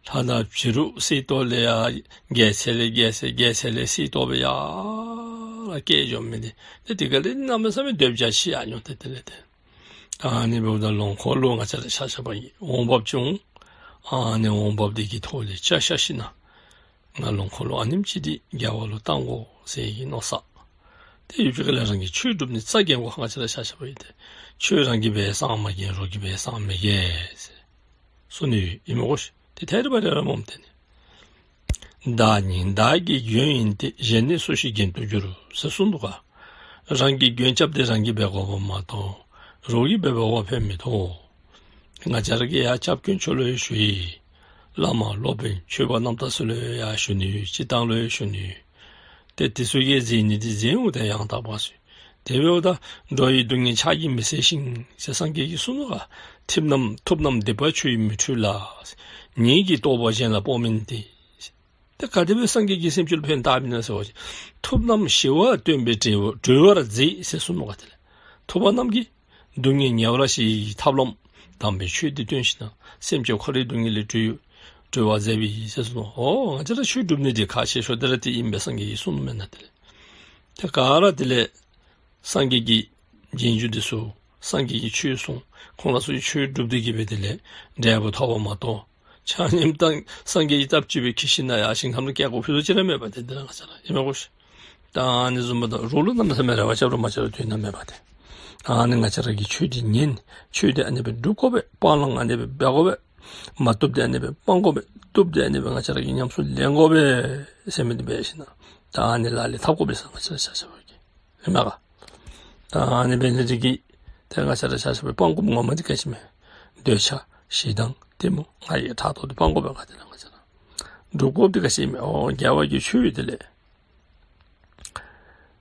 ལྷ་དང་བྱི་རུ་སྲིད་ཏོག་ལས་ཡར་རྒྱལ་ཚད་ལས་རྒྱལ་ཚད་རྒྱལ་ཚད་ལས་སྲིད་ཏོག་སྦེ་ཡར་སྐྱེ་འགྱོ་མི་འདི་ཏེ་དེ་ག་ལས་གནམ་མེད་ས་མེད་འདོད་བྱ་ཤི་ཡར་འགྱོ། ཏེ་དེ་ལས་ཏེ་ཨ་ནི་འབདཝ་ད་ལོངས་འཁོར་ལུ་ང་བཅས་ར་ཆ་ཁྱབ་ཀྱིས་འོང་འབབ་ཅིག་འོང་། ཨ་ནི་འོང་འབབ་འདི་གི་ཐོག་ལས་ཆ་བཞག་ཞིན་ན་ང་ལོངས་འཁོར་ལུ་ཨ་ནེམ་ཅིག་འདི་དགེ་བ་ལུ་བཏང་དགོ་ཟེར་གྱི་མནོ་བསམ། ཏེ་ཡུལ་ཕྱོགས་ཀ་ལས་རང་གིས་ཆོས་སྒྲུབ་ནི་རྩ་འགེངས་དགོ། ང་བཅས་ར་ཆ་ཁྱབ་ཡོད་དེ། ཆོས་རང་གིས་འབད་སངས་མ་རྒྱས། རོགས་ཀྱིས་འབད་སངས་མི་རྒྱས་ཟེར་གསུངས་ནི་ཨིན་མས་གོ་ཤིག། ཏེ་ཐད་རི་བ་རི་ར་སྨོ་དེ་ནི། བདག་ཉིད་བདག་གི་མགོན་ཡིན་ཏེ། གཞན་ནི་སུ་ཞིག་མགོན་དུ་འགྱུར་ཟེར་གསུངས་འདུག་ག། རང་གི་མགོན་སྐྱབས་དེ་རང་གིས་འབད་དགོཔ་མ་གཏོགས་རོགས་ཀྱིས་འབད་འབདཝ་ཕན་མི་ཐོགས། ང་བཅས་ར་གིས་ཡང་སྐྱབས་མགོན་ཁྱོད་ལུ་ཡང་ཞུ་ཡི། བླ་མ་སློབ་དཔོན་ཆོས་པ་རྣམ་དག་ཚུ་ལུ་ཡང་ཞུ་ནི་ཡོད། སྤྱིར་བཏང་ལུ་ཡང་ཞུ་ནི་ཡོད། ཏེ་དེ་ཚུ་གིས་མཛད་ནི་དེ་མཛད་འོང་། ཏེ་ཡང་དག་པ་ཚུ། དེ་འབདཝ་ད་འགྲོ་བའི་སྡུག་བསྔལ་ཕྱག་གིས་མི་སེལ་ཞིང་ཟེར་སངས་རྒྱས་ཀྱིས་གསུངས་ནུག་ག། ཐུབ་རྣམས་ཐུབ་རྣམས་སྡིག་པ་ཆུ་ཡིས་མི་འཁྲུ་ལ། ཉིད་ཀྱི་རྟོགས་པ་གཞན་ལ་སྤོ་མིན་ཏེ། ཏེ་ག་དེ་སྦེ་སངས་རྒྱས་ཀྱིས་སེམས་ཅན་ལུ་ཕན་བཏགས་མི་ན་ཟེར་བ་ཅིན། ཐུབ་རྣམས་ཞི་བ་སྟོན་པས་གྲོལ་གྲོལ་བར་མཛད་ཟེར་གསུངས་ནུག་ག། དེ་ལས་ཐུབ་པ་རྣམས་ཀྱིས་སྡུག་བསྔལ་ཉེ་བར་ཞི་བའི་ཐབས་ལམ་དམ་པའི་ཆོས་འདི་སྟོན་ཞིནམ་ན་སེམས་ཅན་འཁོར་བའི་སྡུག་བསྔལ་ལས་གྲོལ་གྲོལ་བར་མཛད་པའི་ཟེར་གསུངས་ནུག། ཨོ་ང་བཅས་ར་ཆོས་སྒྲུབ་ནི་འདི་ཁག་ཆེ་ཤོས་འདི་ར་དེ་ཨིན་པས། སངས་རྒྱས་ཀྱིས་གསུངས་ནུག་མེན་ན། དེ་ལས་ཏེ་ག་ར་དེ་ལས་སངས་རྒྱས་ཀྱི་རྗེས་འཇུག་འདི་ཚུ་སངས་རྒྱས་ཀྱིས་ཆོས་གསུངས། ཁོང་ར་ཚུ་གིས་ཆོས་སྒྲུབ་སྟེ་གི་སྦེ་དེ་ལས་འབྲས་བུ་ཐོབ་པ་མ་གཏོགས་ཆ་མཉམ་ད་སངས་རྒྱས་ཀྱིས་སྟབས་གཅིག་སྦེ་ཁྱིད་ཞིནམ་ན་ཡར་ཞིང་ཁམས་ལུ་སྐྱེལ་དགོཔ་ཕུལ་དོ་ཅིག་ར་མེད་པ་དེ་འདི་ར་ང་བཅས་ར་ཨིན་མས་གོ་ཤིག། ད་ཨ་ནི་བཟུམ་མ་ད་རོགས་ལུ་གནམ་མེད་ས་མེད་རེ་བ་རྐྱབ་རུང་མ་རྐྱབ་རུང་དོན་དག་མེད་པ་དེ། ཨ་ནི་ང་བཅས་ར་གིས་ཆོས་འདི་ཉན། ཆོས་འདི་ཨ་ནི་སྦེ་སྒྲུབ་དགོ་པས། སྤང་བླང་ཨ་ནི་སྦེ་འབད་དགོ་པས། མ་བཏུབ་འདི་ཨ་ནི་སྦེ་སྤང་དགོ་པས། བཏུབ་འདི་ཨ་ནི་སྦེ་ང་བཅས་ར་གིས་ཉམས་སུ་ལེན་དགོ་པས་ཟེར་མི་འདི་འབད་ཞིནམ་ན་ད་ཨ་ནི་ལག་ལེན་འཐབ་དགོ་པས་ཟེར་ང་བཅས་ར་ཆ་ཁྱབ་ཀྱིས་ཨིན་མས་ག། ད་ཨ་ནི་འབད་ནི་འདི་གིས་ཏེ་ང་བཅས་ར་ཆ་ཁྱབ་སྤང་དགོཔ་ངོ་མ་འདི་ག་ཅི་མས། འདོད་ཆགས་ཞེ་སྡང་གཏི་མུག་ང་རྒྱལ་ཕྲག་དོག་འདི་སྤང་དགོ་པས་ག། དེ་ལས་ང་བཅས་ར་སྒྲུབ་དགོཔ་འདི་ག་ཅི་མས། ཨོ་དགེ་བ་གི་ཆོས་དེ་ལས་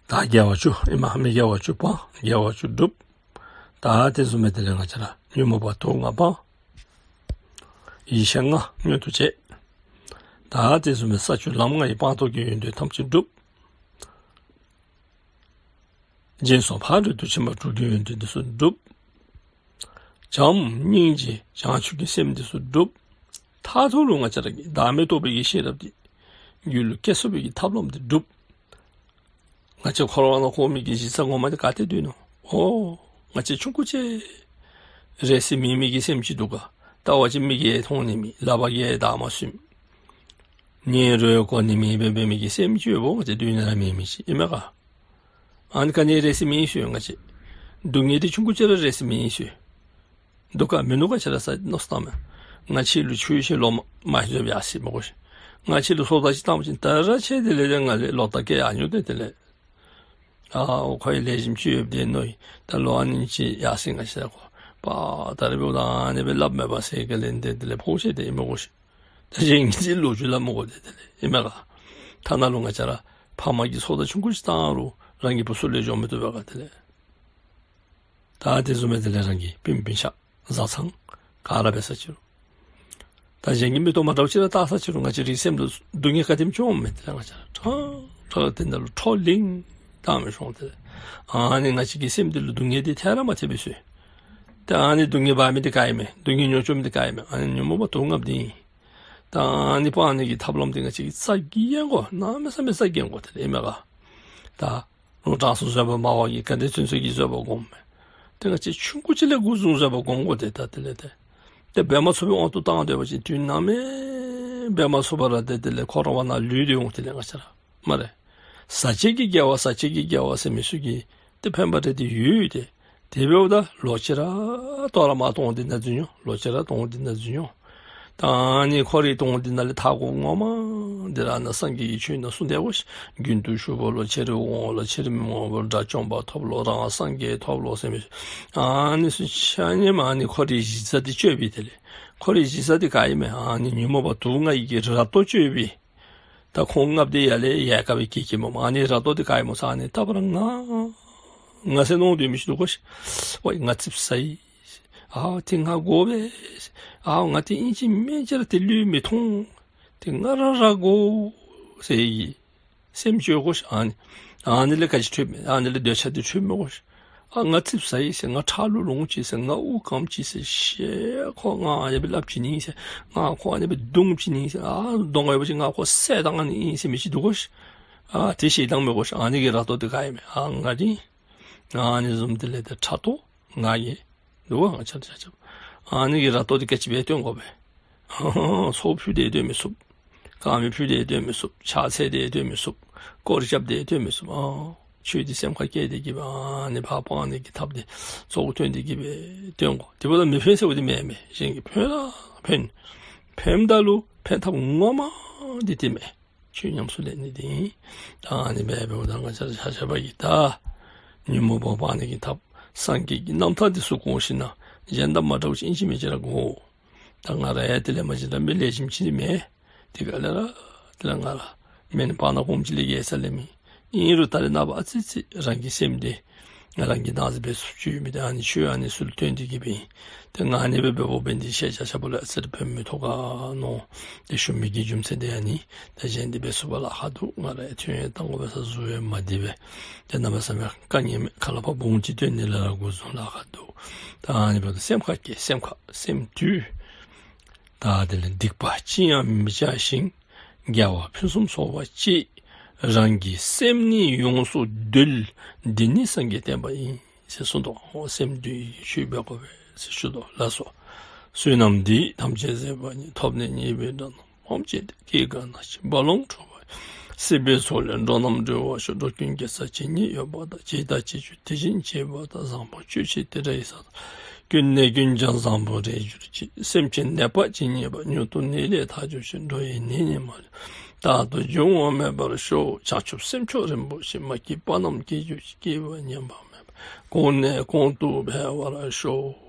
ད་དགེ་བ་བཅུ་ཨིན་མས། མི་དགེ་བ་བཅུ་སྤང་། དགེ་བ་བཅུ་སྒྲུབ། ད་དེ་བཟུམ་སྦེ་དེ་ལས་ང་བཅས་ར་ཉོན་མོངས་པ་དུག་ལྔ་སྤང་། ཡིད་བྱེད་ལྔ་མངོན་དུ་བྱེད། ད་དེ་བཟུམ་སྦེ་ས་བཅུ་ལམ་ལྔ་ཡི་སྤངས་རྟོགས་ཀྱི་ཡོན་ཏན་ཐམས་ཅད་སྒྲུབ། སྦྱིན་སོགས་ཕ་རོལ་ཏུ་ཕྱིན་པ་དྲུག་གི་ཡོན་ཏན་འདི་ཚུ་སྒྲུབ། བྱམས་སྙིང་རྗེ་བྱང་ཆུབ་ཀྱི་སེམས་འདི་ཚུ་སྒྲུབ། མཐར་ཐུག་ལུ་ང་བཅས་ར་གིས་བདག་མེད་རྟོགས་པའི་གི་ཤེས་རབ་འདི་རྒྱུད་ལུ་སྐྱེ་ཚུགས་པའི་གི་ཐབས་ལམ་འདི་སྒྲུབ། ང་བཅས་འཁོར་བ་ནང་འཁོར་མི་གི་གཞི་རྩ་ངོ་མ་འདི་ག་ཏེ་སྡོད་ནུག། ཨོ་ང་བཅས་ཆུང་ཀུ་ཅིག་རེ་སི་མེད་མི་གི་སེམས་ཅིག་འདུག་ག། ལྟ་བ་ཅིན་མིག་གིས་མཐོང་ནི་མེད། ལག་པ་གིས་བདའ་མ་ཚུགས། ཉན་རེ་གོ་ནི་མེད་པའི་འབད་མི་གི་སེམས་ཅིག་ཡོདཔ་འོང་། ང་བཅས་སྡོད་ནི་ར་མེད་མི་ཅིག་ཨིན་མས་ག། ཨ་ནི་ག་ནི་རེ་སི་མེད་ཟེར་ང་བཅས། སྡུག་བསྔལ་འདི་ཆུང་ཀུ་ཅིག་ར་རེ་སི་མེད་ཟེར། འདུག་ག་མིན་འདུག་ག་ཁྱེད་ར་ས་མནོ་བསམ་བཏང་མས། ང་ཁྱེད་ལུ་ཆོས་བཤད་ལོ་མ་མ་ཤེས་ཡ་ཟེར་མི་དགོ་ཤིག། ང་ཁྱེད་ལུ་སོ་ལྟ་ཅིག་བཏངམ་ཅིན་ད་ར་ཁྱེད་དེ་ལས་ཏེ་ང་ལས་ལོག་ལྟ་སྐྱེ་ཡར་འགྱོ་སྟེ་དེ་ལས། ཨ་ཁོ་ཡང་ལེགས་ཤོམ་ཅིག་ཡོདཔ་འདི་མནོ་ཡི། ད་ལོག་ཨ་ནི་ཅིག་ཡར་སོང་ང་ཟེར་ཁོ། པ་ད་རེས་འབདཝ་ད་ཨ་ནི་སྦེ་སླབ་མས་པ་ཟེར་ག་ལས་ཏེ་དེ་ལས་ཕོག་ཆེ་སྟེ་ཨིན་མི་དགོ་ཤིག། ད་གཞན་གྱི་ལོ་རྒྱུས་སླབ་མི་དགོ་སྟེ་དེ་ལས་ཨིན་མས་ག། ཐ་ན་ལུ་ང་བཅས་ར་ཕ་མ་གིས་སོ་ལྟ་ཆུང་ཀུ་ཅིག་བཏང་རུང་རང་གི་བུ་ཚུ་ལས་འགྱོ་མི་བཏུབ་པས་ག་དེ་ལས། ད་དེ་བཟུམ་སྦེ་དེ་ལས་རང་གི་སྤུན་སྤུན་ཆ་བཟའ་ཚང་ག་ར་འབད་ས་ཅི་རུང་། ད་གཞན་གྱིས་མིག་ཏོ་མ་འདྲཝ་ཅིག་ར་བལྟ་ས་ཅི་རུང་ང་བཅས་རའི་སེམས་ལུ་སྡུག་བསྔལ་ག་དེམ་ཅིག་འོངམ་མས། དེ་ལས་ང་བཅས་ར་ཁྲག་ཁྲག་དེ་ནང་ལུ་ཁྲོ་ལིང་བཏང་མི་ཤོང་། དེ་ལས་ཨ་ནི་ང་བཅས་ཀྱི་སེམས་འདི་ལུ་སྡུག་བསྔལ་འདི་ཐད་ར་མ་ཐད་པའི་ཚུལ། ད་ཨ་ནི་སྡུག་བསྔལ་འབག་མི་འདི་ག་ཨིན་མས། སྡུག་བསྔལ་མྱོང་བཅུག་མི་འདི་ག་ཨིན་མས། ཨ་ནི་ཉོན་མོངས་པ་དུག་ལྔ་འདི་ཨིན། ད་ཨ་ནི་སྤང་ནི་གི་ཐབས་ལམ་འདི་ང་བཅས་ཀྱིས་རྩ་འགེངས་དགོ། གནམ་མེད་ས་མེད་རྩ་འགེངས་དགོ། དེ་ལས་ཨིན་མས་ག། ད་རུང་དྲང་སྲོང་བཟོད་པ་སྨྲ་བ་གིས་ག་དེ་ཚུན་ཚོད་ཀྱི་བཟོད་པ་སྒོམ་མས། ཏེ་ང་བཅས་ཆུང་ཀུ་ཅིག་ལས་འགོ་བཟུང་བཟོད་པ་སྒོམ་དགོ། ཏེ་ད་དེ་ལས་ཏེ་ཏེ་འབད་མ་ཚུགས་པའི་དབང་དུ་བཏང་སྡོད་པ་ཅིན་དུས་ནམ་ཡང་འབད་མ་ཚུགས་པར་ཏེ་དེ་ལས་འཁོར་བ་ནང་ལུས་ཏེ་འོང་། དེ་ལས་ང་བཅས་ར་སྨ་རེ། ཟག་བཅས་ཀྱི་དགེ་བ་ཟག་བཅས་ཀྱི་དགེ་བ་ཟེར་མི་ཚུ་གི་ཏེ་ཕན་པ་རེ་འདི་ཡོད་དེ། དེ་འབདཝ་ད་ལོག་ཅི་ར་དོ་རུང་མར་དོང་འདི་ནང་འཛུལ་འོང་། ལོག་ཅི་ར་དོང་འདི་ནང་འཛུལ་འོང་། ད་ཨ་ནི་འཁོར་བའི་དོང་འདི་ནང་ལས་ཐར་དགོཔ་ངོ་མ་འདི་ར་ནཱ་སངས་རྒྱས་ཀྱིས་ཆོས་ནང་གསུངས་ཏེ་གོ་ཤིག། རྒྱུན་དུ་ཞུགས་པ་ལ་ཕྱིར་འོང་ལ་ཕྱིར་མི་འོང་བར་དགྲ་བཅོམ་པ་ཐོབ་ལོ་རང་སངས་རྒྱས་ཐོབ་ལོ་ཟེར་མི་ཨ་ནི་ཚུ་ཆ་མཉམ་ཨ་ནི་འཁོར་བའི་གཞི་རྩ་འདི་གཅོད་པའི་དེ་ལས། འཁོར་བའི་གཞི་རྩ་འདི་ག་ཨིན་མས། ཨ་ནི་ཉོན་མོངས་པ་དུག་ལྔ་ཡི་གི་ར་ཏོ་གཅོད་པའི། ད་ཁོང་ལྔ་པོ་འདི་ཡར་ལས་ཡལ་ག་སྦེ་སྐྱེ་སྐྱེཝ་སྨོ། ཨ་ནི་ར་ཏོ་འདི་ག་ཨིན་སྨོ་ཟེར་ཨ་ནི་རྟག་པར་ང་ང་ཟེར་མནོ་སྡོད་མི་ཅིག་འདུག་གོ་ཤིག། ཝའི་ང་ཙིགཔ་ཟ་ཡི། ཨའོ་ཏེ་ང་དགོ་པས། ཨའོ་ང་ཏེ་ཨིན་ཅི་མིན་ཅི་ར་ཏེ་བློས་མི་ཐོངས། ཏེ་ང་ར་ར་དགོ་ཟེར་གྱི་སེམས་ཅིག་ཡོད་གོ་ཤིག། ཨ་ནི་ཨ་ནི་ལས་ག་ཅི་འཕྲོདཔ་མས། ཨ་ནི་ལས་འདོད་ཆགས་འདི་འཕྲོདཔ་མས་གོ་ཤིག། ཨ་ང་ཙིགཔ་ཟ་ཡི་ཟེར། ང་ཁྲག་རླུང་ལོང་ཅི་ཟེར། ང་དབུགས་སྐམ་ཅི་ཟེར། ཤེས་ཁོ་ང་ཨ་ནི་སྦེ་སླབ་ཅི་ནི་ཟེར། ང་ཁོ་ཨ་ནི་སྦེ་རྡུང་ཅི་ནི་ཟེར། ཨ་གདོང་ཁར་ཡོད་པ་ཅིན་ང་ཁོ་བསད་གཏང་ནི་ཨིན་ཟེར་མི་ཅིག་འདུག་གོ་ཤིག། ཨ་ཏེ་ཞེ་སྡང་མས་གོ་ཤིག། ཨ་ནི་གི་ར་ཏོ་འདི་ག་ཨིན་མས། ཨ་ང་འདི་ཨ་ནི་བཟུམ་འདི་ལས་ཏེ་ཕྲག་དོག་ང་རྒྱལ་འདུག་ག། ང་བཅས་ཆ་ཁྱབ་ཨ་ནི་གི་ར་ཏོ་འདི་ག་ཅི་སྦེ་སྟོན་དགོ་པས། ཚོགས་ཕུལ་ཏེ་སྡོད་མི་ཚུགས། དཀར་མེ་ཕུལ་ཏེ་སྡོད་མི་ཚུགས། ཕྱག་འཚལ་ཏེ་སྡོད་མི་ཚུགས། སྐོར་ར་རྐྱབ་སྟེ་སྡོད་མི་ཚུགས། ཨ་ ཆོས་འདི་སེམས་ཁར་བསྐྱེད་དེ་གི་སྦེ་ཨ་ནི་ཕར་སྤང་ནི་གི་ཐབས་འདི་གཙོ་བོ་བཏོན་ཏེ་གི་སྦེ་སྟོན་དགོ། དེ་འབདཝ་ད་མི་ཕན་ཟེར་བ་འདི་མེན་མས། གཞན་གྱིས་ཕན་ར་ཕན། ཕནམ་ད་ལུ་ཕན་ཐབས་ངོ་མ་འདི་དེ་མས། ཆོས་ཉམས་སུ་ལེན་ནི་འདི་ཨིན། ད་ཨ་ནི་སྦེ་འབདཝ་ད་ང་བཅས་ར་ཆ་ཁྱབ་ཀྱིས་ད་ཉོན་མོངས་པ་སྤང་ནི་གི་ཐབས་སངས་རྒྱས་ཀྱི་རྣམ་ཐར་འདི་ཚུ་གོ་ཞིནམ་ན་གཞན་དང་མ་འདྲཝ་ཅིག་ཨིན་ཅི་མིན་ཅི་ར་དགོ། ད་ང་ར་ཡང་དེ་ལས་མ་གཞི་ད་མི་ལེགས་ཤོམ་ཅིག་མེན། དེ་ག་ལས་ར་དེ་ལས་ང་ར་མེན་པ་ན་ཀོམ་ཅིག་ལས་རྒྱལ་ས་ལས་མེན། ཨིན་རུང་ད་རེས་ནངས་པ་ཨ་ཙི་ཙི་རང་གི་སེམས་འདི་ང་རང་གིས་བདག་འཛིན་འབད་ཚུགསཔ་ཅིག་ཡོད་མི་འདི་ཨ་ནི་ཆོས་ཨ་ནི་ཚུ་ལུ་བརྟེན་ཏེ་གི་སྦེ་ཨིན། ཏེ་ང་ཨ་ནི་སྦེ་འབདཝ་འབད་ནི་འདི་ཤེས་བྱ་ཆ་ཁྱབ་ལུ་ཨ་ཙི་རེ་ཕན་མི་ཐོགས་ག་མནོ། ཏེ་ཞུ་མི་གི་རྒྱུ་མཚན་འདི་ཨ་ནི་ད་གཞན་འདི་འབད་ཚུགས་པར་ལཱ་ཁག་འདུག། ང་ར་ཡང་ཐོན་ཡང་བཏང་དགོ་པས་ཟེར་གཟུགས་ཡང་མ་བདེ་བས། ཏེ་གནམ་མེད་ས་མེད་དཀའ་ངལ་མས། ཁ་སླབ་པར་བུམོ་ཅིག་བཏོན་ནི་ལས་ར་འགོ་བཟུང་ལཱ་ཁག་འདུག། ད་ཨ་ནི་འབདཝ་ད་སེམས་ཁར་བསྐྱེད། སེམས་ཁར་སེམས་དུལ། ད་དེ་ལས་སྡིག་པ་ཅི་ཡང་མི་བྱ་ཞིང་། དགེ་བ་ཕུན་སུམ་ཚོགས་པར་སྤྱད། རང་གི་སེམས་ནི་ཡོངས་སུ་འདུལ། འདི་ནི་སངས་རྒྱས་བསྟན་པ་ཡིན། ཟེར་གསུངས་དོ། ཨོ་སེམས་འདུལ་ཆོས་འབད་དགོ་པས་ཟེར་ཞུ་དོ་ལགས་སོ། བསོད་ནམས་འདི་ཡིས་ཐམས་ཅད་གཟིགས་པ་ཉིད། ཐོབ་ནས་ཉེས་པའི་དགྲ་རྣམས་ཕམ་བྱས་ཏེ། སྐྱེ་རྒ་ན་འཆིའི་རྦ་ཀློང་འཁྲུགས་པ་ཡི། སྲིད་པའི་མཚོ་ལས་འགྲོ་རྣམས་སྒྲོལ་བར་ཤོག། འགྲོ་ཀུན་དགེ་རྩ་ཇི་སྙེད་ཡོད་པ་དང་། བྱས་དང་བྱེད་འགྱུར་དེ་བཞིན་བྱེད་པ་དང་། བཟང་པོ་སྤྱོད་ཕྱིར་དེ་འདྲ་ཡི་ས་དང་། ཀུན་ནས་ཀུན་ཀྱང་བཟང་པོར་རེག་གྱུར་ཅིག། སེམས་ཅན་ནད་པ་ཇི་སྙེད་པ། མྱུར་དུ་ནད་ལས་ཐར་གྱུར་ཅིག། འགྲོ་བའི་ནད་ནི་མ་ལུས་པ། རྟག་ཏུ་འབྱུང་བ་མེད་པར་ཤོག། བྱང་ཆུབ་སེམས་མཆོག་རིན་པོ་ཆེ། མ་སྐྱེས་པ་རྣམས་སྐྱེ་གྱུར་ཅིག། སྐྱེས་པ་ཉམས་པ་མེད་པར། གོང་ནས་གོང་དུ་འཕེལ་བར་ཤོག།